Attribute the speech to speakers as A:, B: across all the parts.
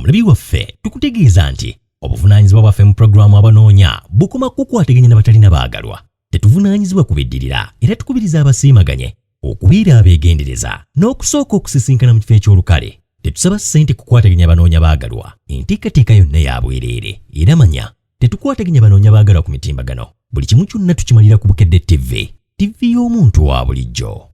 A: Omulabi waffe, tukutegeeza nti obuvunaanyizibwa bwaffe mu pulogulaamu Abanoonya bukoma kukwataganya na batalina baagalwa. Tetuvunaanyizibwa ku biddirira, era tukubiriza abasiimaganye okubeera abeegendereza n'okusooka okusisinkana mu kifo eky'olukale. Tetusaba ssente kukwataganya banoonya baagalwa. Enteekateeka yonna ya bwereere, era manya tetukwataganya banoonya baagalwa ku mitimbagano. Buli kimu kyonna tukimalira ku Bukedde TV, TV y'omuntu wa bulijjo.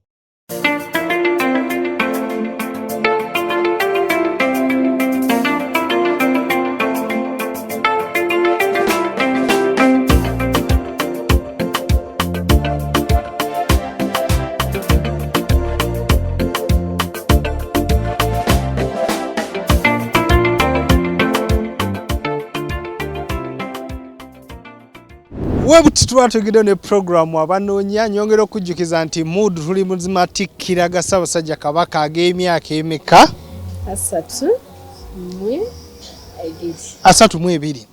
B: Webuti tuba tugiddeyo ne puroguramu Abanoonya. Nyongera okujjukiza nti mood tuli muzimatikkira ga Ssaabasajja Kabaka ag'emyaka emeka?
C: 32.
B: 32.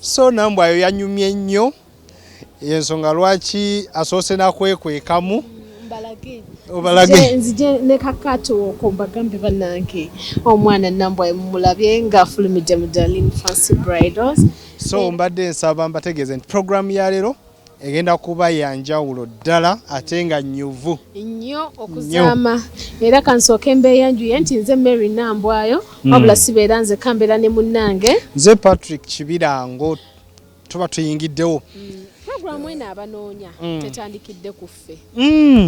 B: So Nambwayo yanyumye nnyo, ensonga lwaki asoose nakwekwekamu. Obalage.
C: Nzije ne kakato oko mbagambe bannange, omwana Nambwayo mumulabye ng'afulumidde mu Darlene Fancy Bridals.
B: So mbadde nsaba mbategeeze nti puroguramu ya leero egenda kuba ya njawulo ddala ate nga nnyuvu
C: nnyo okuzaama. Era kansooke mbeeyanjuye nti nze Mary Nambwayo, wabula sibeera nze, kambeera ne munnange.
B: Nze Patrick Kibirango. Tuba tuyingiddewo.
C: Puroguramu eno Abanoonya tetandikidde ku ffe.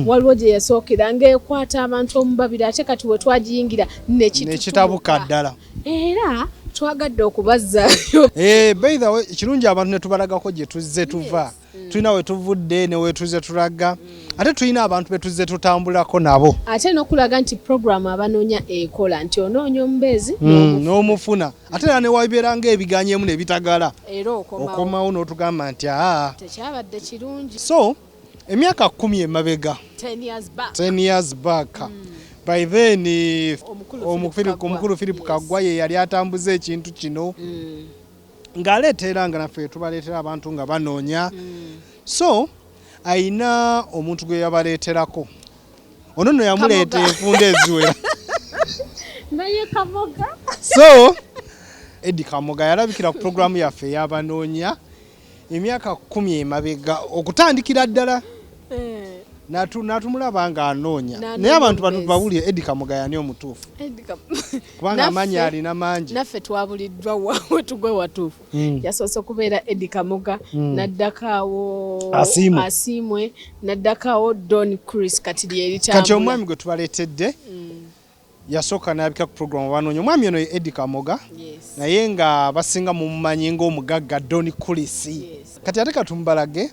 C: Waliwo gye yasookera ng'ekwata abantu omu, babiri, ate kati we twagiyingira
B: nekitabuka ddala.
C: Era twagadde okubazzaayo.
B: Eh, by the way, kirungi abantu ne tubalagako gye tuzze tuva. Tulina we tuvudde ne we tuzze tulaga, ate tulina abantu be tuzze tutambulako nabo.
C: Ate n'okulaga nti puroguramu Abanoonya ekola, nti onoonya omubeezi
B: n'omufuna, ate era ne wabeera ng'ebiganyemu ne bitagala,
C: era okomawo.
B: Okomawo n'otugamba nti aa,
C: tekyabadde kirungi.
B: So emyaka 10 emabega,
C: 10 years back.
B: 10 years back, by then
C: Omukulu
B: omukulu
C: Philip Kaggwa.
B: Omukulu Philip Kaggwa ye yali atambuza ekintu kino ng'aleeta, nga naffe tubaleetera abantu nga banoonya. So ayina omuntu gwe yabaleeterako, ono nno yamuleeta
C: Kamoga.
B: enfunda eziwera.
C: Naye Kamoga.
B: So Eddy Kamoga yalabikira ku puroguramu yaffe ey'Abanoonya emyaka 10 emabega okutandikira ddala, n'atumulaba ng'anoonya.
C: N'anoonya
B: Naye abantu
C: omubeezi.
B: bawulire Eddy Kamoga yani omutuufu, kubanga amannya alina mangi.
C: Naffe twabuliddwa wawe tugwe watuufu. Yasoose kubeera Eddy Kamoga, n'addako awo
B: Asiimwe.
C: Asiimwe, n'addako awo Don Chris, kati lyeritambula.
B: Kati omwami gwe tubaleetedde yasooka n'abika ku puroguramu Abanoonya. Omwami ono ye Eddy Kamoga, naye nga basinga mumumanyi ng'omugagga Don Chris. Kati ate katumubalage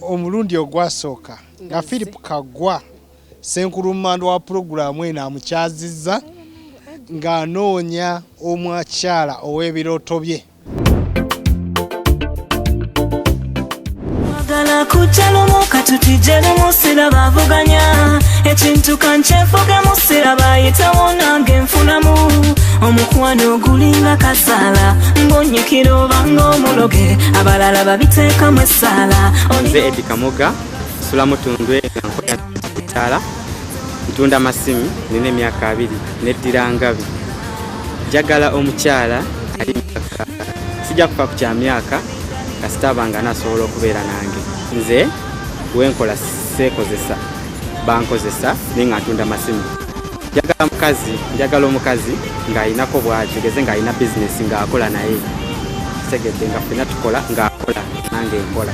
B: omulundi ogwasooka nga Philip Kaggwa, ssenkulummando wa puroguramu eno, amukyazizza ng'anoonya omwakyala ow'ebirooto bye.
D: Mwagala kujja lumu, katutijje lumu, sirabavuganya ekintu kankyenfugemu, sirabayitawo nange nfunamu omukwano ogulinga kasaala ng'onyikira obanga omuloge, abalala babiteekamu essaala.
E: Nze Eddy Kamoga, nsula Mutundwe nga nkola kutaala, ntunda masimu, nina emyaka 20, neddira Ngabi. Njagala omukyala ali myaka, sijja kufa ku kya myaka, kasita aba nga nasobola okubeera nange. Nze wenkola seekozesa, bankozesa, naye nga ntunda masimu. Njagala mukazi, njagala omukazi ng'ayinako bw'ati, tugeze ng'alina bizinesi ng'akola, naye kitegedde nga ffenna tukola, ng'akola nange nkola,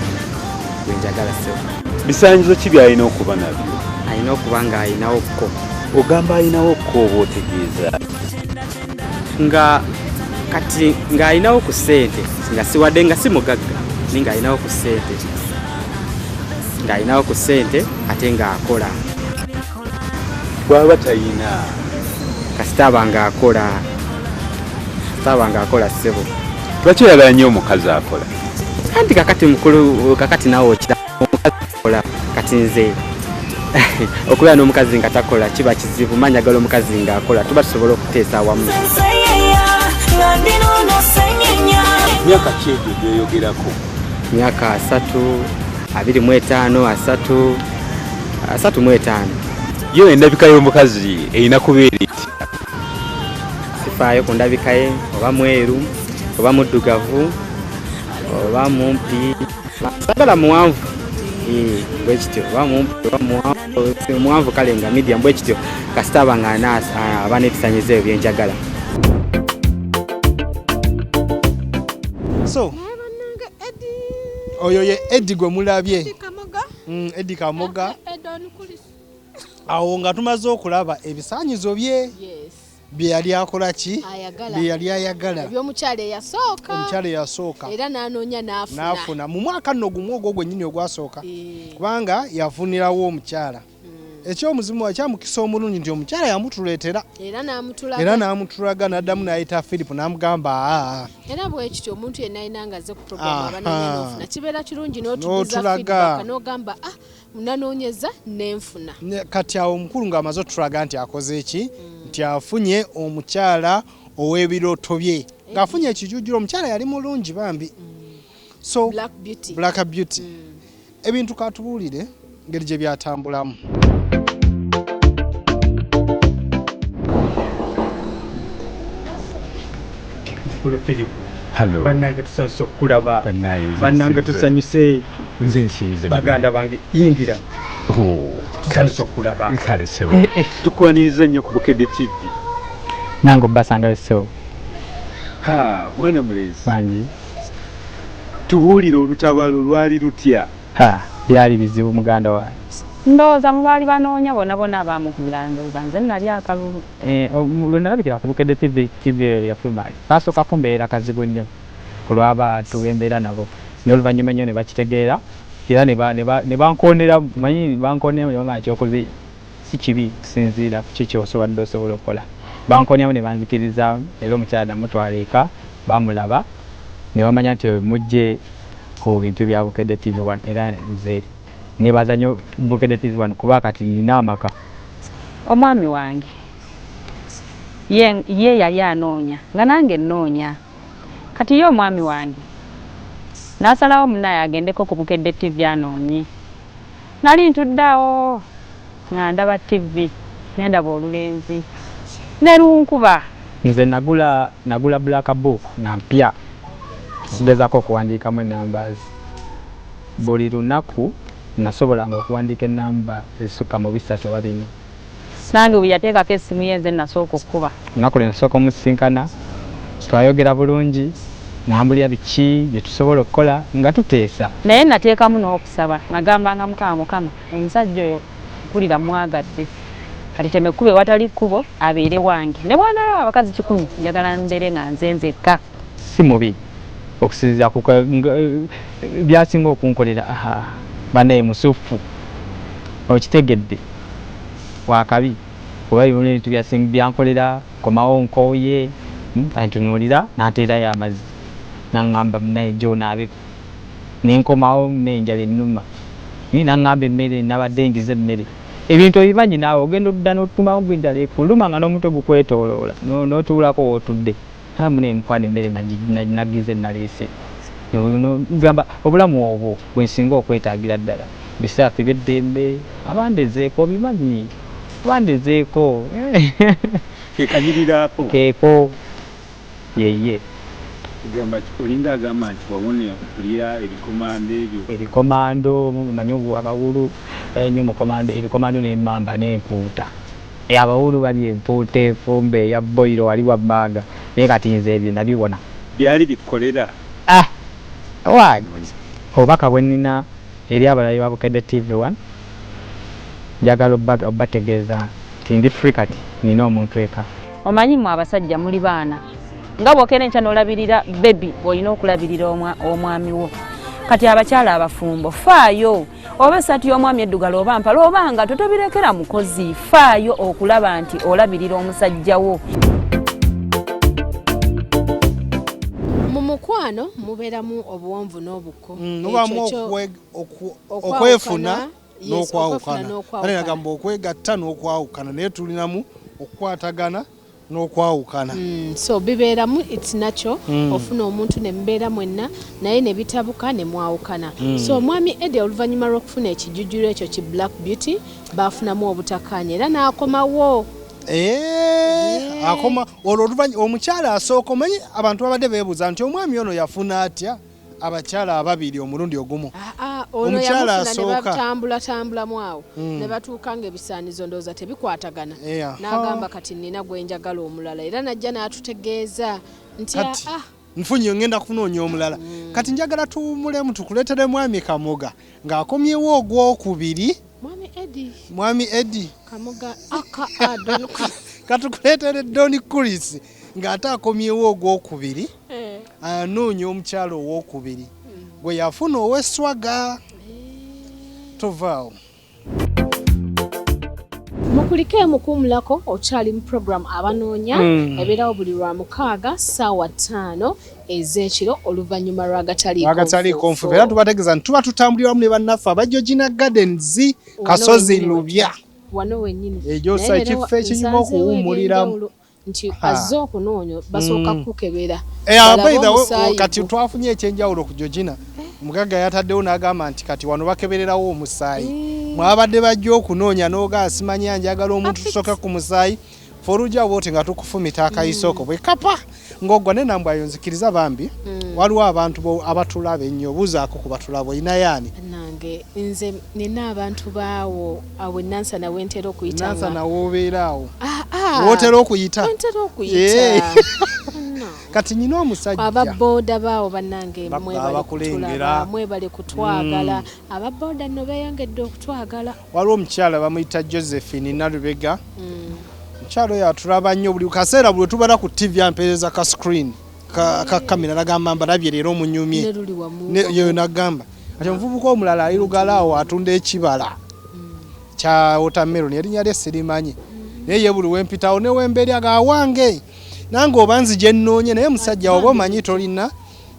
E: gwe njagala ssebo.
F: Bisaanyizo ki by'alina okuba nabyo?
E: Alina okuba ng'ayinawo ko.
F: Ogamba alinawo ko, oba otegeeza?
E: Nga kati ng'alinawo ku ssente, nga siwadde nga si mugagga, naye ng'alinawo ku ssente, ng'alinawo ku ssente ate ng'akola.
F: Bw'aba tayina?
E: Kasita aba ng'akola, kasita aba ng'akola ssebo.
F: Lwaki oyagala nnyo omukazi akola?
E: Anti kakati mukulu, kakati nawe okira omukazi akola. Kati nze okubeera n'omukazi nga takola kiba kizibu. Manyagala omukazi ng'akola, tuba tusobola okuteesa awamu.
D: Nseyeya nga ndinono senyenya.
F: Myaka ki egyo gyoyogerako?
E: Myaka 30, 25, 30, 35.
F: Yo endabika y'omukazi erina kubeera eti?
E: Sifaayo ku ndabika ye, oba mweru oba muddugavu oba mumpi, sagala muwanvu bwe kityo, oba mumpi oba muwanvu, kale nga medium bwe kityo, kasita aba nga aba n'ebisanyizo ebyo byenjagala.
B: So oyo ye Eddie gwe mulabye, Eddie Kamoga. Awo nga tumaze okulaba ebisaanyizo bye bye yali akola ki, bye yali ayagala,
C: eby'omukyala eyasooka,
B: omukyala eyasooka,
C: era n'anoonya
B: n'afuna mu mwaka nno gumu ogwo gwennyini ogwasooka, kubanga yafunirawo omukyala. Ekyomuzimu ekyamukisa omulungi nti omukyala yamutuleetera
C: era
B: n'amutulaga, n'addamu n'ayita Philip n'amugamba aa.
C: Era bwe kityo omuntu yenna alina nga azze ku programu abanoonya n'ofuna, kibeera kirungi n'otuguza feedback n'ogamba ah, nanoonyeza nenfuna.
B: Kati awo omukulu ng'amaze otulaga nti akoze ki, nti afunye omukyala ow'ebirooto bye, ng'afunye ekijujjulo. Omukyala yali mulungi bambi, so
C: Black Beauty,
B: Black Beauty. Ebintu katubuulire ngeri gye byatambulamu.
E: Bannange tusanyuse okukulaba, bannange tusanyuse,
F: nze nsinze
E: baganda bange, yingira, tusanyuse okulaba.
F: Kale ssebo, tukwaniriza nnyo ku Bukedde TV.
E: Nange obbasangayo ssebo.
F: Ha, mwana mulenzi
E: bangi,
F: tubuulire olutabaalo lwali lutya?
E: Ha, byali bizibu muganda wange.
G: Ndowooza mu baali banoonya bonna bonna abaamukubira, ndowooza nze nali akalulu.
E: Lwe nalabikira ku Bukedde TV, TV eyo yafuluma, kaasooka kumbeera kazibu nnyo olw'abantu b'embeera nabo, naye oluvannyuma ennyo ne bakitegeera era ne bankoonera, manyi bankooneramu ne bagamba kyokoze si kibi kusinziira ku ki ky'osobadde osobola okukola. Bankooneramu ne banzikiriza, era omukyala namutwala eka, bamulaba ne bamanya nti mujje ku bintu bya Bukedde TV 1. Era nze nebaza nnyo Bukedde TV 1 kuba kati nina amaka.
G: Omwami wange ye yali anoonya nga nange nnoonya, kati ye omwami wange n'asalawo munnaye agendeko ku Bukedde TV anoonye. Nali ntudde awo nga ndaba TV, ne ndaba olulenzi ne lunkuba.
E: Nze nagula black book nga mpya, ngezaako okuwandiikamu ennumbers. Buli lunaku nasobolanga okuwandiika ennamba ezisukka mu 3 oba 4.
G: Nange bwe yateekako essimu ye nze nasooka okukuba.
E: Olunaku lwe nasooka omusisinkana twayogera bulungi, nambulira biki bye tusobola okukola nga tuteesa.
G: Naye nateekamu n'okusaba, nagambanga Mukama, Mukama omusajja oyo mpulira mwagadde, kati teme kkubo ewatali kkubo abeere wange, ne bw'anaalaba abakazi 1,000 njagala mbeere nga nze nzekka.
E: Si mubi okusinziira ku byasinga okunkolera, bannaye musufu okitegedde wakabi, kuba ebintu byankolera nkomawo nkooye, antunuulira n'anteerayo amazzi n'aŋŋamba munnaye jjo onaabe, ne nkomawo n'enjala ennuma, n'aŋŋamba emmere nabadde ngize emmere. Ebintu ebimanyi naawe ogenda odda n'otumawo enjala ekuluma nga n'omutwe gukwetooloola n'otuulako w'otudde. Munnaye mukwano emmere nagize naleese. Gamba obulamu obwo bwe nsinga okwetaagira ddala. Biseera ffe eby'eddembe abandezeeko obimanyi, abandezeeko.
F: Kekanyiriraako.
E: Keeko yeye.
F: Kugamba olinga agamba nti wawona okulya ebikomando ebyo.
E: Ebikomando manyi abawulu nnyo mukomando, ebikomando n'emmamba n'empuuta. Abawulu bali empuuta efumba eya boyiro wali wammanga, naye kati nze ebyo nabiwona.
F: Byali bikukolera?
E: Ah, wange obubaka bwe nnina eri abalabi ba Bukedde TV 1, njagala obategeeza nti ndi free kati nina omuntu eka.
G: Omanyi mmwe abasajja muli baana, nga bw'okeera enkya n'olabirira bebi, olina okulabirira omwami wo. Kati abakyala abafumbo faayo, oba essaati y'omwami eddugala oba mpale oba nga totobirekera mukozi, faayo okulaba nti olabirira omusajja wo.
C: Mu mukwano mubeeramu obuwonvu n'obukko.
B: Mubaamu okwefuna n'okwawukana. Kale nagamba okwegatta n'okwawukana, naye tulinamu okukwatagana n'okwawukana.
C: So bibeeramu, it's natural, ofuna omuntu ne mubeera mwenna naye ne bitabuka ne mwawukana. So omwami Eddie oluvannyuma lw'okufuna ekijujjulo ekyo ki Black Beauty, baafunamu obutakkaanya era n'akomawo
B: Eh, akoma olwo oluvannyuma omukyala asooka omanyi abantu babadde beebuuza nti omwami ono yafuna atya abakyala ababiri omulundi ogumu.
C: Ah, ah, ono
B: Omukyala
C: yamufuna ne
B: asooka.
C: batambulatambulamu awo ne batuuka ng'ebisaanizo ndowooza tebikwatagana
B: Yeah.
C: n'agamba kati nina gwe njagala omulala era najja n'atutegeeza nti
B: Kati
C: ah,
B: nfunye ngenda kunoonya omulala. Kati njagala tuwummulemu tukuleetere mwami Kamoga ng'akomyewo ogwokubiri.
C: Mwami Eddie
B: Mwami Eddie
C: Kamoga aka Don
B: katukuleetere Don Chris ng'ate akomyewo ogwokubiri
C: Eh.
B: anoonya omukyala owokubiri gwe yafuna ow'esswaga. Tovaawo.
C: Mukulike mukuumulako okyali mu program abanoonya ebeerawo buli lwa mukaaga ssaawa 5 ez'ekiro oluvannyuma lw'agataliiko
B: Agataliiko nfuufu era tubategeeza nti tuba tutambulira wamu ne bannaffe aba Georgina Gardens Kasozi
C: wennyini
B: Lubya.
C: Wano wennyini.
B: Egyo
C: Naye
B: sa
C: leero
B: ekifo ekinyuma
C: nsanzeewo
B: okuwummuliramu.
C: ebyenjawulo nti azze okunoonya basooka kukebera
B: Eh,
C: balabe
B: by the way,
C: omusaayi
B: kati
C: gwo.
B: twafunye ekyenjawulo ku Georgina. Omugagga yataddewo n'agamba nti kati wano bakebererawo omusaayi. Mwabadde bajja okunoonya n'oga simanya njagala omuntu tusooke ku musaayi. Fe olujja bw'oti nga tukufumita akayisoko bwe kapa ng'ogwa ne Nambwayo nzikiriza bambi. Waliwo abantu abatulaba ennyo buuzaako ku batulaba olina yaani.
C: Nange nze nina abantu baawo awo Nansana wentera okuyita
B: Nansana w'obeera awo.
C: Ah, ah.
B: W'otera okuyita.
C: Wentera okuyita.
B: Yeah.
C: No.
B: Kati nyina omusajja.
C: Ababooda baawo bannange mwebale
B: abakulengera.
C: kutulaba, mwebale kutwagala. Ababooda nno beeyongedde okutwagala.
B: Waliwo omukyala bamuyita Josephine Nalubega. Omukyala oyo atulaba nnyo buli kaseera buli tubala ku TV ampeereza ka screen ka kamera nagamba mbalabye leero omunyumye.
C: Ne luli wamu.
B: Yeyo nagamba. Ati omuvubuka omulala ali Lugala awo atunda ekibala kya watermelon erinnya lye sirimanyi. Naye ye buli wempitawo ne wembeeri aga wange nange oba nzije nnoonye naye musajja oba omanyi tolina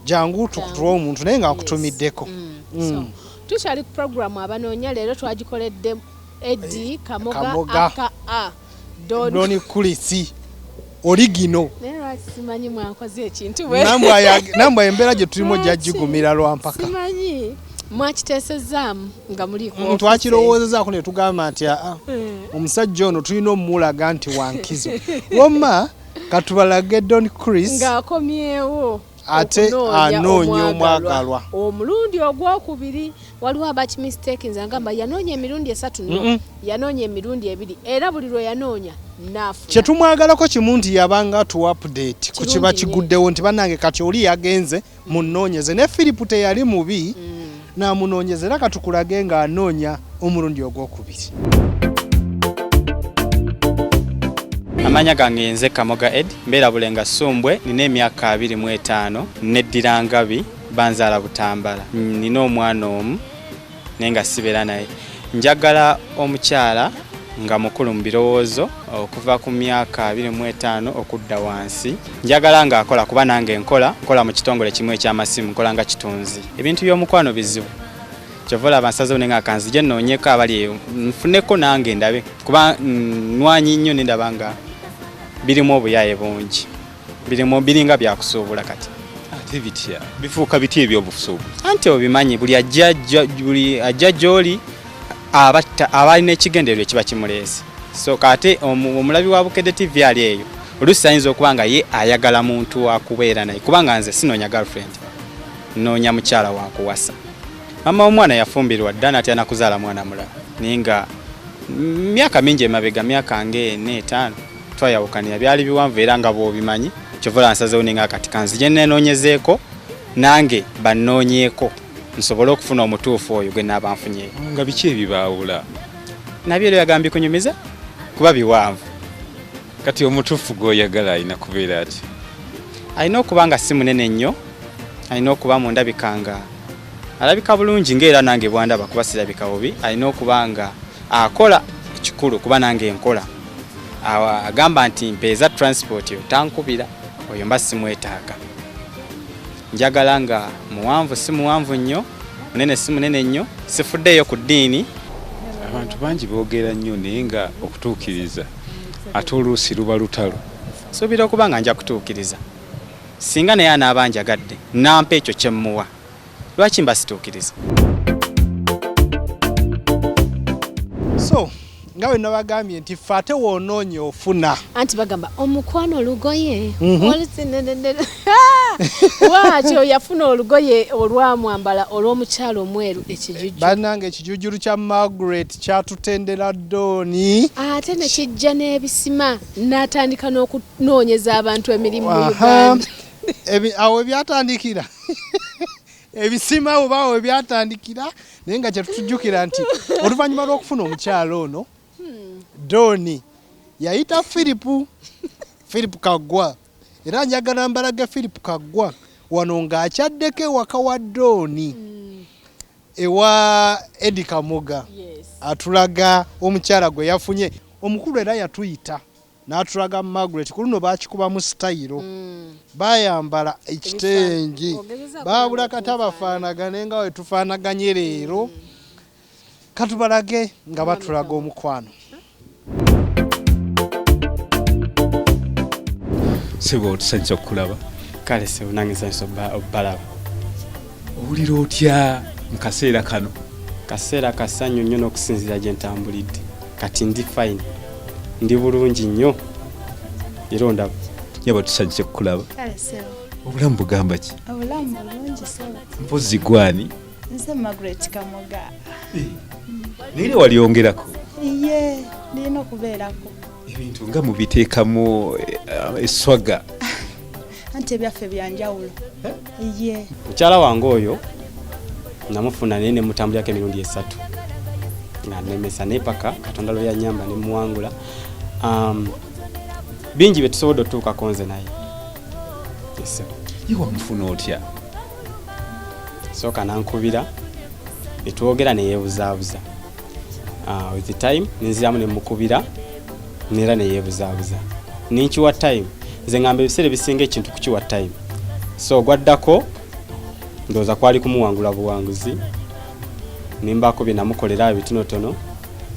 B: jangu tukutuwa omuntu naye ng'akutumiddeko.
C: So, tukyali ku programu abanoonya leero twagikoledde Eddie Kamoga,
B: Kamoga.
C: aka Don
B: Don Kulisi oligino.
C: Naye lwaki simanyi mwankoze ekintu bwe
B: Nambwa embeera gye tulimu
C: Lwaki?
B: gyagigumira lwa mpaka.
C: Simanyi mwakiteesezzaamu nga muli ku office.
B: Twakirowoozezaako ne tugamba nti aa omusajja ono tulina omulaga nti wankizo. Wamma katubalage Don Chris
C: ng'akomyewo
B: ate
C: okunoonya
B: anoonya omwagalwa.
C: Omulundi ogwokubiri waliwo abakimistake nze agamba yanoonya emirundi 3 no yanoonya emirundi 2 era buli lwe yanoonya n'afuna.
B: Kye tumwagalako kimu nti yabanga atuwa update ku kiba
C: Kirungi nnyo.
B: kiguddewo nti bannange kati oli yagenze munoonyeze ne Philip teyali mubi n'amunoonyeza era katukulage ng'anoonya omulundi ogwokubiri.
E: Amanya gange nze Kamoga Ed, mbeera Bulenga Ssumbwe, nina emyaka 25, neddira Ngabi, banzaala Butambala. Nina omwana omu naye nga sibeera naye. Njagala omukyala nga mukulu mu birowoozo okuva ku myaka 25 okudda wansi. Njagala ng'akola kuba nange nkola, nkola mu kitongole kimu eky'amasimu, nkola nga kitunzi. Ebintu by'omukwano bizibu. Kyova olaba nsazeewo ne nga kanzije nnoonyeeko abali eyo, nfuneko nange ndabe kuba nnwanyi nnyo ne ndaba nga birimu obuyaaye bungi. Birimu biringa byakusuubula kati.
F: Ate bitya? Bifuuka bitya ebyobusuubuzi?
E: Anti obimanyi buli ajja gy'oli abalina ekigendererwa ekiba kimuleese. So kate omulabi wa Bukedde TV ali eyo oluusi ayinza okuba nga ye ayagala muntu wa kubeera naye kubanga nze sinoonya girlfriend, nnoonya mukyala wa kuwasa. Mama w'omwana yafumbirwa dda n'atya na kuzaala mwana mulala naye nga myaka mingi emabega, myaka ng'ena 5 twayawukanira, byali biwanvu era nga bw'obimanyi. Kyova olaba nsazeewo ne nga kati kanzije nneenoonyezeeko nange bannoonyeeko nsobole okufuna omutuufu oyo gwe nnaaba nfunyeeyo.
F: Nga biki ebibaawula?
E: Nabyo era oyagala mbikunyumize kuba biwanvu.
F: Kati omutuufu gw'oyagala alina kubeera ati?
E: Alina okuba nga si munene nnyo, alina okuba mu ndabika nga alabika bulungi ng'era nange bw'andaba kuba sirabika bubi, alina okuba nga akola ekikulu kuba nange nkola. Agamba nti mpeeza transport yo tankubira, oyo mba simwetaaga. Njagala nga muwanvu si muwanvu nnyo, munene si munene nnyo, sifuddeeyo ku ddiini.
F: Abantu bangi boogera nnyo naye nga okutuukiriza ate oluusi luba lutalo.
E: Nsuubira okuba nga nja kutuukiriza. Singa naye anaaba njagadde nampa ekyo kye mmuwa, lwaki mba situukiriza?
B: So Nga bwe nabagambye nti ffe ate woonoonya ofuna.
C: Anti bagamba omukwano olugoye. Bwatyo yafuna olugoye olwamwambala olw'omukyalo omweru ekijujulu.
B: Bannange, ekijujulu kya Margaret kyatutendera Ddooni.
C: Ate ne kijja n'ebisima n'atandika n'okunoonyeza abantu emirimu mu Uganda.
B: Awo ebyatandikira ebisima oba awo ebyatandikira, naye nga kyetutujjukira nti oluvannyuma lw'okufuna omukyalo ono, Ddooni yayita Philip Kaggwa. Era njagala mbalage Philip Kaggwa wano ng'akyaddeko ewaka wa Ddooni, ewa Eddie Kamoga, atulaga omukyala gwe yafunye. Omukulu era yatuyita n'atulaga Margaret. Ku luno baakikubamu sitayiro, bayambala ekitengi, baabula kata bafaanagane nga we tufaanaganye leero. Katubalage nga batulaga omukwano.
F: Sebo, tusanyusa okukulaba.
E: Kale sebo, nange nsanyusa obbalaba.
F: Owulira otya mu kaseera kano?
E: Kaseera kasanyu nnyo n'okusinziira gye ntambulidde. Kati ndi fine, ndi bulungi nnyo era ondaba.
F: Nyaba, tusanyuse kukulaba.
H: Kale sebo.
F: Obulamu bugamba ki?
H: Obulamu bulungi sebo.
F: Mpozi gwani?
H: Nze Margaret Kamoga.
F: Naye walyongerako?
H: Iye, ndina okubeerako.
F: Ebintu nga mubiteekamu eswaga.
H: Anti ebyaffe byanjawulo. Iye.
E: Mukyala wange oyo namufuna, naye nemutambulirako emirundi 3 nga nemesa, naye paka Katonda lwe yanyamba nemuwangula. Bingi bye tusobodde otutuukako nze naye. Yes, sir.
F: Ye wamufuna otya?
E: Sooka nankubira netwogera, neyeebuzaabuza. With the time nenziramu nemukubira nera neyeebuzaabuza, ninkiwa time. Nze ngamba ebiseera ebisinga ekintu kukiwa time, so gwaddako ndowooza kwali kumuwangula buwanguzi, nimbaako bye namukolera ebitonotono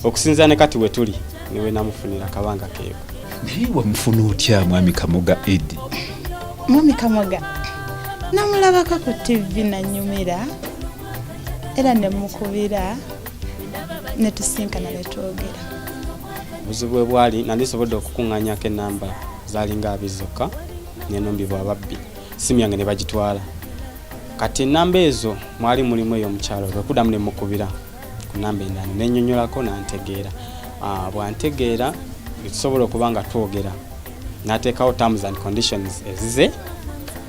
E: okusinziira ne kati we tuli niwe namufunira kabanga keeko.
F: Naye wamufuna otya mwami Kamoga Eddie?
H: Mwami Kamoga namulabako ku TV nanyumira, era nemukubira netusinkana netwogera.
E: Obuzibu bwe bwali nali nsobodde okukuŋŋaanyako enamba zaalinga 20 zokka, nenumbibwa ababbi, simu yange ne bagitwala. Kati enamba ezo mwali mulimu ey'omukyalo, lwekuddamu ne mukubira ku namba endala nennyonnyolako nantegeera. Bwantegeera tusobola okuba nga twogera, n'ateekawo terms and conditions ezize,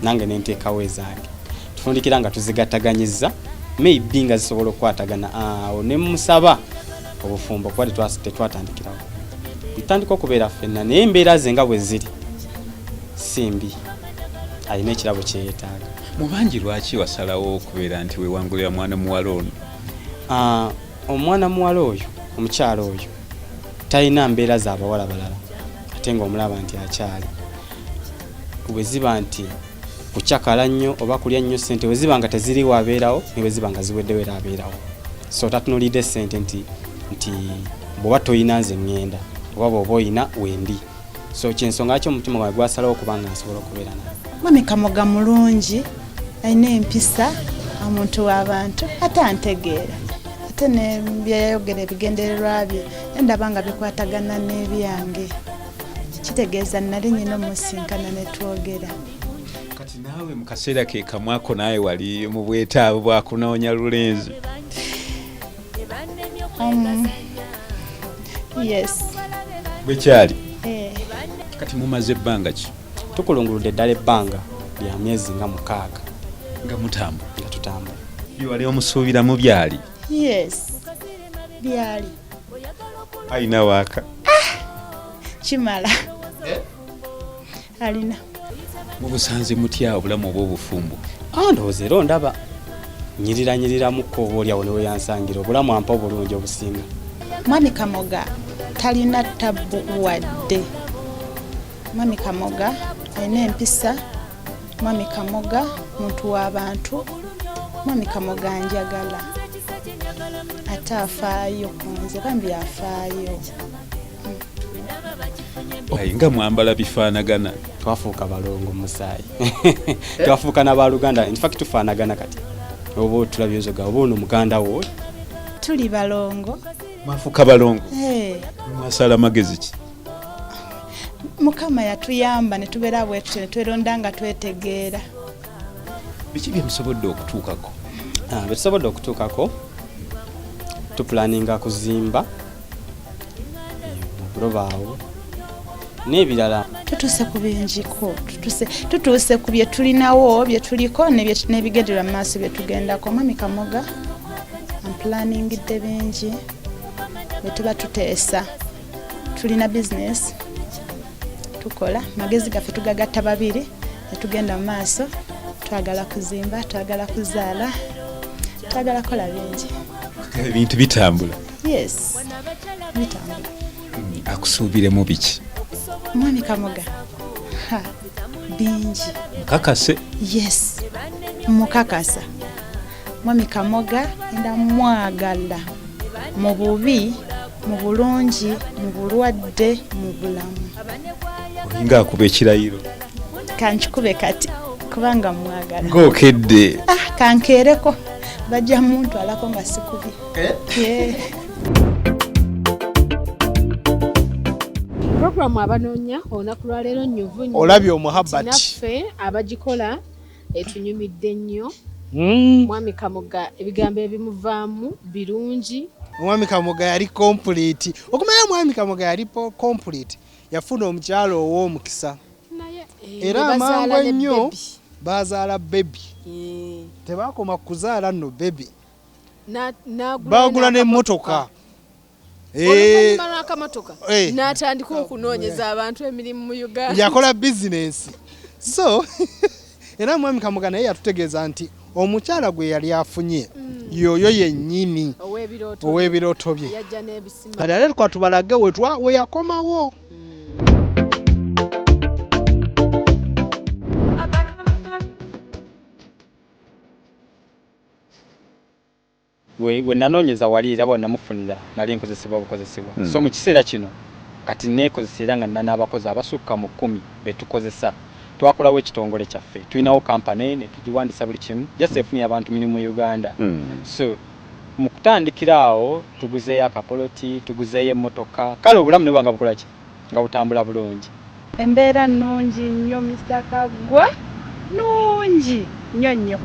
E: nange nenteekawo ezange, tufundikira nga tuzigattaganyizza, maybe nga zisobola okukwatagana. Awo ne musaba obufumbo kuba tetwatandikirawo, tutandika okubeera ffenna, naye embeera ze nga bwe ziri si mbi, alina ekirabo kyeyeetaaga.
F: Mu bangi lwaki wasalawo okubeera nti weewangulira mwana muwala ono?
E: Omwana muwala oyo, omukyala oyo talina mbeera z'abawala balala, ate ng'omulaba nti akyali bwe ziba nti kucakala nnyo oba kulya nnyo ssente, bwe ziba nga teziriiwo abeerawo, ne bwe ziba nga ziweddewo era abeerawo. So tatunulidde ssente nti bw'oba toyina nze ŋŋenda, oba bw'oba oyina wendi. So kyensonga lwaki omutima gwange gwasalawo okuba nga nsobola okubeera naye.
H: Mwami Kamoga mulungi, alina empisa, omuntu w'abantu, ate antegeera, ate nebyeyayogera ebigendererwa bye ndaba nga bikwatagana n'ebyange, kitegeeza nali nyina omusinkana netwogera.
F: Kati naawe mu kaseera ke kamwako naawe wali mu bwetaavu bwakunoonya lulenzi?
H: Yes.
F: Bwekyali? Kati mumaze ebbanga ki?
E: Tukulunguludde ddala ebbanga lya myezi nga 6.
F: Nga mutambula?
E: Nga tutambula.
F: Byewali omusuubiramu byali?
H: Yes, byali.
F: Alina waaka?
H: Kimala alina.
F: Mubusanze mutya obulamu obw'obufumbo?
E: Ndowooza era ondaba nyirira-nyiriramuko oba oliawo ne weyansangira obulamu ampa obulungi obusinga.
H: Mwami Kamoga talina tabbu wadde. Mwami Kamoga alina empisa. Mwami Kamoga muntu w'abantu. Mwami Kamoga njagala, ate afaayo ku nze, bambi afaayo.
F: Aye nga mwambala bifaanagana.
E: Twafuuka balongo musaayi, twafuuka n'abaluganda. In fact tufaanagana kati, oba otulabye ozoga oba ono muganda wo.
H: Tuli balongo.
F: Mwafuuka balongo? Mwasala magezi ki?
H: Mukama yatuyamba ne tubeera bwetutyo, ne tweronda nga twetegeera.
F: Biki bye musobodde okutuukako?
E: Bye tusobodde okutuukako, tupulaninga kuzimba okulobaawo n'ebirala.
H: Tutuuse ku bingiko, tutuuse ku bye tulinawo, bye tuliko n'ebigendererwa mu maaso bye tugendako. Mwami Kamoga amplaningidde bingi bwe tuba tuteesa. Tulina bizinesi tukola, magezi gaffe tugagatta babiri ne tugenda mu maaso. Twagala kuzimba, twagala kuzaala, twagala kukola bingi.
F: Ebintu bitambula?
H: Yes, bitambula.
F: Akusuubiremu biki?
H: Mwami Kamoga, bingi.
F: Mukakase?
H: Yes, mukakasa. Mwami Kamoga enda mwagala mu bubi, mu bulungi, mu bulwadde, mu bulamu.
F: Olinga akuba ekirayiro.
H: Kankikube kati kubanga mwagala.
F: Ng'okedde.
H: Kankeereko, bajja muntwalako nga sikubye.
C: Programu Abanoonya olunaku lwaleero nnyuvu nnyo.
B: Olabye omuhabati.
C: Naffe abagikola etunyumidde nnyo. Mwami Kamoga ebigambo ebimuvaamu birungi.
B: Mwami Kamoga yali complete. Okumanya Mwami Kamoga yali complete. Yafuna omukyalo ow'omukisa. Era amangu ennyo bazaala baby. Tebakoma kuzaala nno baby. Bagula n'emmotoka.
C: Oluvannyuma lw'akamotoka n'atandika okunoonyeza abantu emirimu mu Uganda.
B: Yakola bizinensi. So era Mwami Kamoga naye yatutegeeza nti omukyala gwe yali afunye yoyo yennyini ow'ebirooto bye. Kati ate twatubalage we yakomawo.
E: We nanoonyeza wali era bwe namufunira nali nkozesebwa bukozesebwa. So mu kiseera kino kati neekozesa era nga nina n'abakozi abasukka mu 10 be tukozesa. Twakolawo ekitongole kyaffe, tulinawo kampani ne tugiwandisa buli kimu, just efunira abantu mirimu mu Uganda. So mu kutandikira awo tuguzeeyo akapoloti, tuguzeeyo emmotoka, kale obulamu ne buba nga bukola ki, nga butambula bulungi.
H: Embeera nnungi nnyo, Mr Kaggwa, nnungi nnyo nnyo.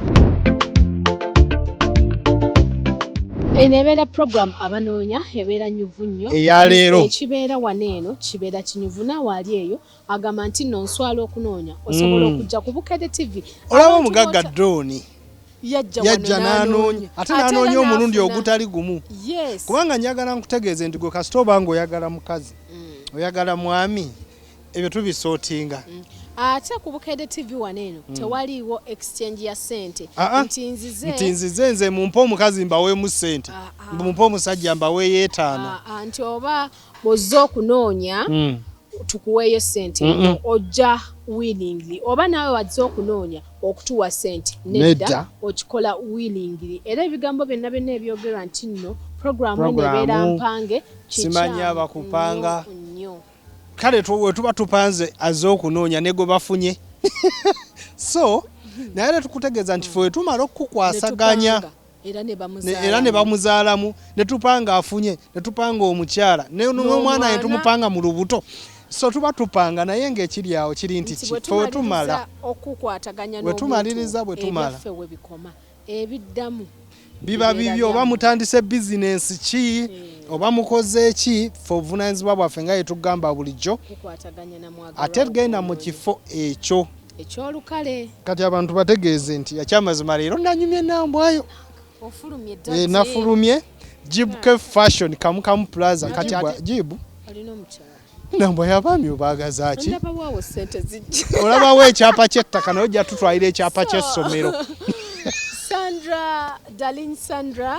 C: Eno ebeera program Abanoonya, ebeera nyuvu nnyo.
B: Eya leero.
C: Ekibeera wano eno kibeera kinyuvu. Naawe ali eyo agamba nti nno nswala okunoonya, osobola okujja ku Bukedde TV.
B: Olaba
C: Abantu
B: omugagga Dooni
C: yajja
B: yajja
C: wano
B: n'anoonya, ate n'anoonya
C: era
B: omulundi
C: n'afuna.
B: ogutali gumu. Kubanga njagala nkutegeeze nti gwe kasita oba nga oyagala mukazi, oyagala mwami, ebyo tubisootinga.
C: Ate ku Bukedde TV wano eno tewaliiwo exchange ya ssente. Nti nzize
B: nti nzize nze mumpe omukazi mbaweemu ssente, mumpe omusajja mbaweeyo 5.
C: Nti oba bw'ozze okunoonya tukuweeyo ssente, ojja willingly, oba naawe wazze okunoonya okutuwa ssente, nedda.
B: Nedda.
C: Okikola willingly. Era ebigambo byonna byonna ebyogerwa nti nno programu eno
B: Programu,
C: ebeera mpange,
B: simanyi
C: kikyamu
B: abakupanga.
C: nnyo nnyo.
B: Kale we tuba tupanze azze okunoonya ne gwe bafunye. So naye era tukutegeeza nti fe we tumala okukukwasaganya
C: Ne tupanga, era ne bamuzaalamu.
B: Era ne bamuzaalamu, ne tupanga afunye, ne tupanga omukyala n'omwana ne tumupanga mu lubuto. So tuba tupanga, naye ng'ekiri awo kiri nti
C: Nti
B: ki
C: bwe
B: fe we tumala
C: tumaliriza okukwataganya
B: bwe tumaliriza,
C: n'omuntu,
B: bwe tumala.
C: Ebyaffe we bikoma, ebiddamu
B: biba
C: bibeera
B: bibyo, oba
C: byammwe.
B: mutandise bizinensi ki, oba mukoze ki, fe obuvunaanyizibwa bwaffe nga yetugamba bulijjo
C: Kukwataganya na mwagalwa
B: ate genda mu
C: okunoonya.
B: kifo ekyo
C: Ekyolukale.
B: Kati abantu bategeeze nti ekyamazima leero nanyumye nambwayo.
C: Ofulumye
B: Eh, nafulumye Jibk Fashion, Kamukamu Plaza. Kati Jibu
C: Olina omukyala.
B: Nambwa y'abaami obaagaza ki?
C: Ndabawo sente zijja.
B: Olabawo ekyapa ky'ettaka, naye ojja tutwalira ekyapa ky'essomero.
C: Sandra Darlene, Sandra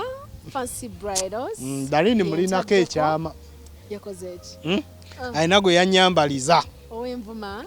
C: Fancy Bridals.
B: Darlene mulinako ekyama.
C: Yakoze eki?
B: Alina gwe yanyambaliza.
C: Ow'envuma.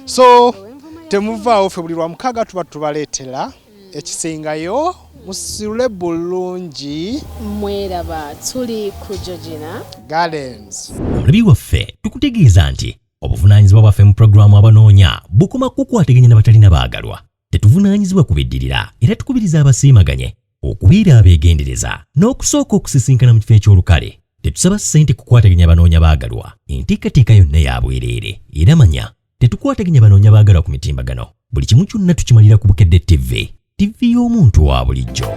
B: So
C: Ow'envuma.
B: Temuvaawo, ffe buli lwa mukaaga tuba tubaleetera ekisingayo. Musule bulungi.
C: Mweraba, tuli ku Georgina
B: Gardens.
A: Omulabi waffe, tukutegeeza nti obuvunaanyizibwa bwaffe mu pulogulaamu Abanoonya bukoma kukwataganya n'abatalina baagalwa. Tetuvunaanyizibwa ku biddirira, era tukubiriza abasiimaganye. okubeera abeegendereza n'okusooka okusisinkana mu kifo eky'olukale. Tetusaba ssente kukwataganya banoonya baagalwa, enteekateeka yonna ya bwereere. Era manya, tetukwataganya banoonya baagalwa ku mitimbagano. Buli kimu kyonna tukimalira ku Bukedde TV, TV y'omuntu wa bulijjo.